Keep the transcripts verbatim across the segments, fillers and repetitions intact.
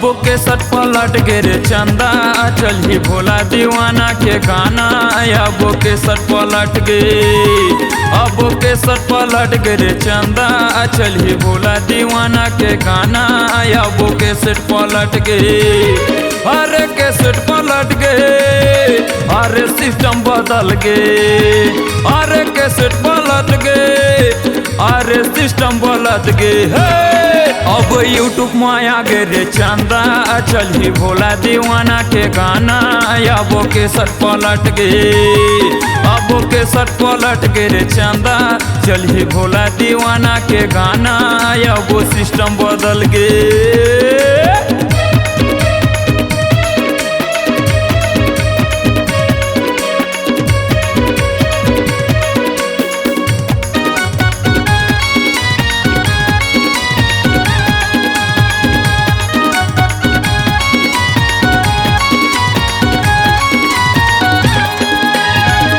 अब वो कैसेट पलट गे रे चंदा, चलही भोला दीवाना के गाना। अब वो कैसेट पलट गे, अब वो कैसेट पलट गे रे चंदा, चलही भोला दीवाना के गाना। अब वो कैसेट पलट गे, अरे कैसेट पलट गे, अरे सिस्टम बदल गे, अरे कैसेट पलट गे, अरे सिस्टम पलट गे हे। अब YouTube में आ गे रे चंदा, चलही भोला दीवाना के गाना। अब वो कैसेट पलट गे, अब वो कैसेट पलट गे रे चंदा, चलही भोला दीवाना के गाना। अब वो सिस्टम बदल गे।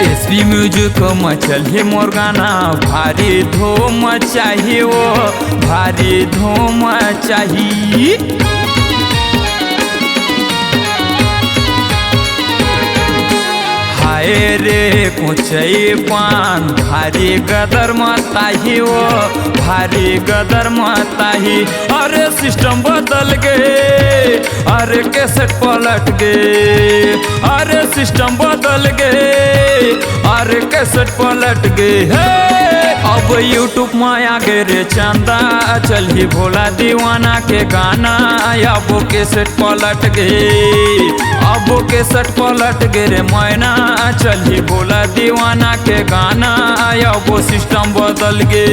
एसपी म्यूजिक में चलही मोर गाना, भारी धूम चाही वो, भारी धूम चाही। हाय रे कोचई पान, भारी गदर मताही वो, भारी गदर मताही। अरे सिस्टम बदल गे, अरे कैसेट पलट गे, अरे सिस्टम बदल गे, अरे कैसेट पलट गे हे। अब YouTube में आ गे रे चंदा, चलही भोला दीवाना के गाना। अब वो कैसेट पलट गे, अब वो कैसेट पलट गे रे मैना, चलही भोला दीवाना के गाना। अब वो सिस्टम बदल गे।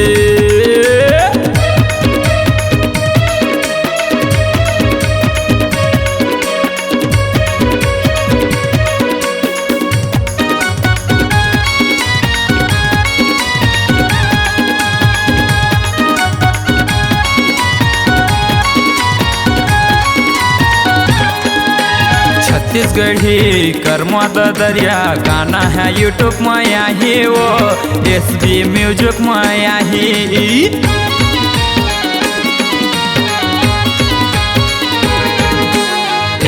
छत्तीसगढ़ी कर्मा ददरिया गाना है YouTube में आही वो, एसबी म्यूजिक में आही।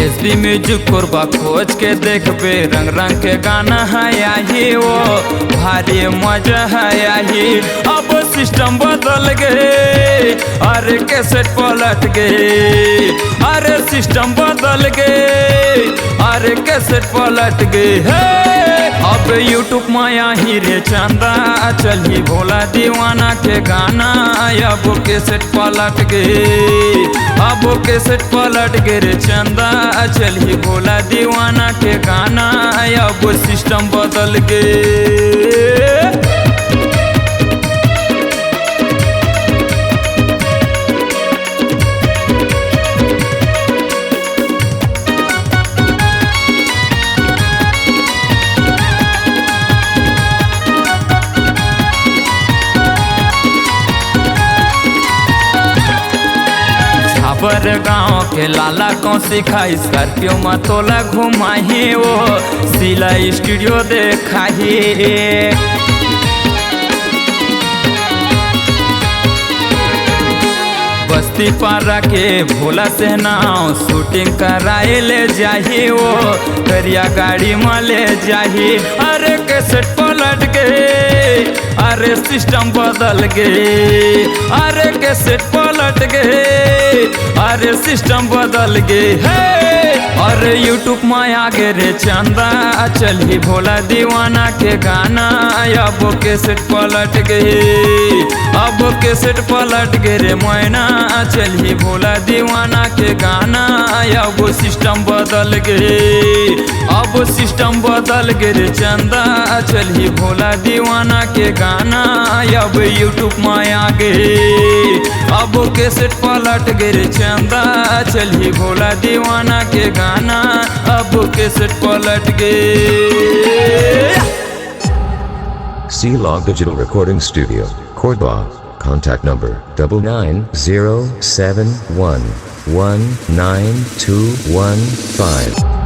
एसबी म्यूजिक कोरबा खोज के देखबे, रंग रंग के गाना है आही वो, भारी मजा है आही। अब सिस्टम बदल गे, अरे कैसेट पलट गे, अरे सिस्टम बदल गे, अरे कैसेट पलट गे हे। अब YouTube में आही रे चंदा, चलही भोला दीवाना के गाना। अब कैसेट पलट गे, अब कैसेट पलट गे रे चंदा, चलही भोला दीवाना के गाना। अब सिस्टम बदल गे। छाबर गांव के लाला कौशिक हा, स्कॉर्पियो में तोला घुमाही वो, सिला स्टूडियो देखाही। बस्ती पारा के भोला सेना शूटिंग कराए ले जाही वो, करिया गाड़ी में ले जाही। अरे कैसेट पलट गे, अरे सिस्टम बदल गे, अरे कैसेट पलट गे, अरे सिस्टम बदल गे हे। अरे YouTube में आ गे रे चंदा, चलही भोला दीवाना के गाना। अब कैसेट पलट गे, अब कैसेट पलट गे रे मैना, चलही भोला दीवाना के गाना। अब सिस्टम बदल गे, अब सिस्टम बदल गे रे चंदा, चलही भोला दीवाना के गाना। अब YouTube में आ गे, अब कैसेट पलट गे रे चंदा, चलही भोला दीवाना के गाना। अब कैसेट पलट गे। C Log Digital Recording Studio, Korba. Contact number double nine zero seven one one nine two one five.